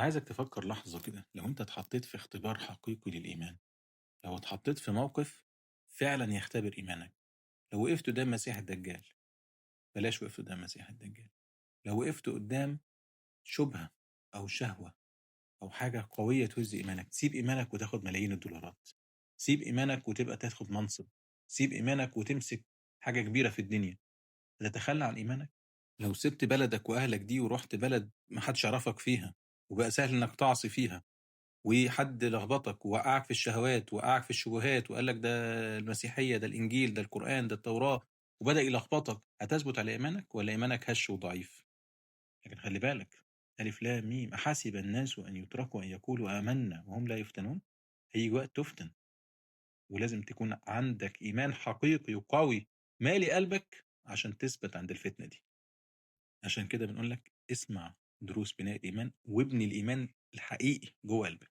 أنا عايزك تفكر لحظة كده، لو أنت اتحطيت في اختبار حقيقي للإيمان، لو اتحطيت في موقف فعلا يختبر إيمانك، لو وقفت قدام مسيح الدجال، بلاش وقفت قدام مسيح الدجال، لو وقفت قدام شبهة أو شهوة أو حاجة قوية تهز إيمانك، تسيب إيمانك وتاخد ملايين الدولارات، سيب إيمانك وتبقى تاخد منصب، سيب إيمانك وتمسك حاجة كبيرة في الدنيا، هتتخلى عن إيمانك؟ لو سبت بلدك وأهلك دي ورحت بلد ما حدش يعرفك فيها وبقى سهل إنك تعصي فيها، وحد لخبطك ووقعك في الشهوات ووقعك في الشبهات وقال لك ده المسيحية، ده الإنجيل، ده القرآن، ده التوراة، وبدأ يلخبطك، هتثبت على إيمانك ولا إيمانك هش وضعيف؟ لكن خلي بالك، ألف لام ميم، أحسب الناس أن يتركوا أن يقولوا آمنا وهم لا يفتنون. هيجي وقت تفتن، ولازم تكون عندك إيمان حقيقي وقوي مالي قلبك عشان تثبت عند الفتنة دي. عشان كده بنقول لك اسمع دروس بناء الإيمان وابني الإيمان الحقيقي جوه قلبك.